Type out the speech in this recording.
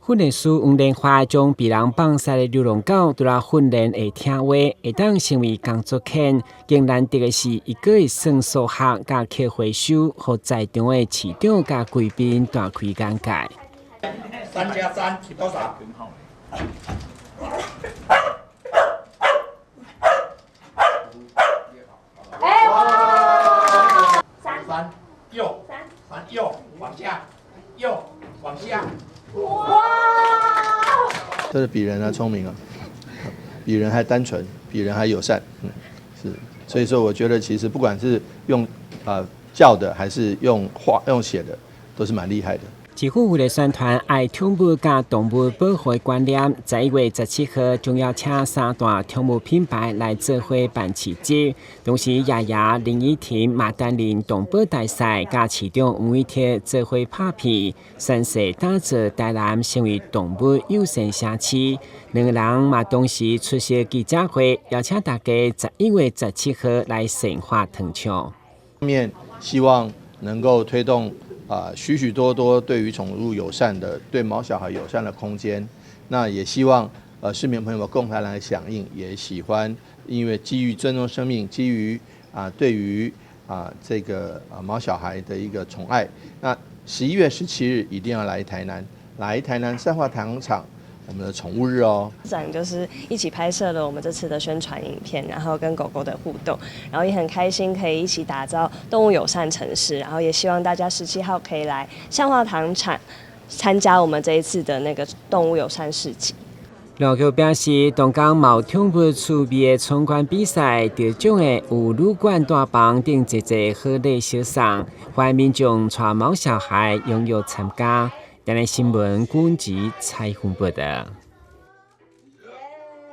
訓練師黃連華將被人放屎的流浪狗，除了訓練會聽話，會當成為工作犬。更難得的是，伊閣會算數學佮可回收，予在場的市長佮貴賓大開眼界。3加3是多少？哎哇！三右，三右往下，右往下。哇！這是比人還聰明啊，比人還單純，比人還友善，是，所以說我覺得其實不管是用叫的，還是用畫用寫的，都是蠻厲害的。市府為了宣傳愛寵物佮動物保護的觀念，11月17號將邀請三大寵物品牌來做伙辦市集。同時，爺爺林依婷嘛擔任動保大使，佮市長黃偉哲做伙拍片，宣誓打造台南成為動物友善城市。兩个人嘛同時出席記者會，邀請大家11月17號來善化糖廠。面希望能夠推動啊，許許多多對於寵物友善的、對毛小孩友善的空間，那也希望市民朋友們共同來響應，也喜歡，因為基於尊重生命，基於對於這個毛小孩的一個寵愛，那11月17日一定要來台南，來台南善化糖廠。我們的寵物日哦，長就是一起拍攝了我們這次的宣傳影片，然後跟狗狗的互動，然後也很開心可以一起打造動物友善城市，然後也希望大家17號可以來善化糖廠參加我們這一次的那個動物友善市集。羅局表示，東港貓寵物趣味的闖關比賽，得獎的有旅館大房等濟濟好禮相送，歡迎民眾帶毛小孩踴躍參加。台南新聞，軍籍采訪報道。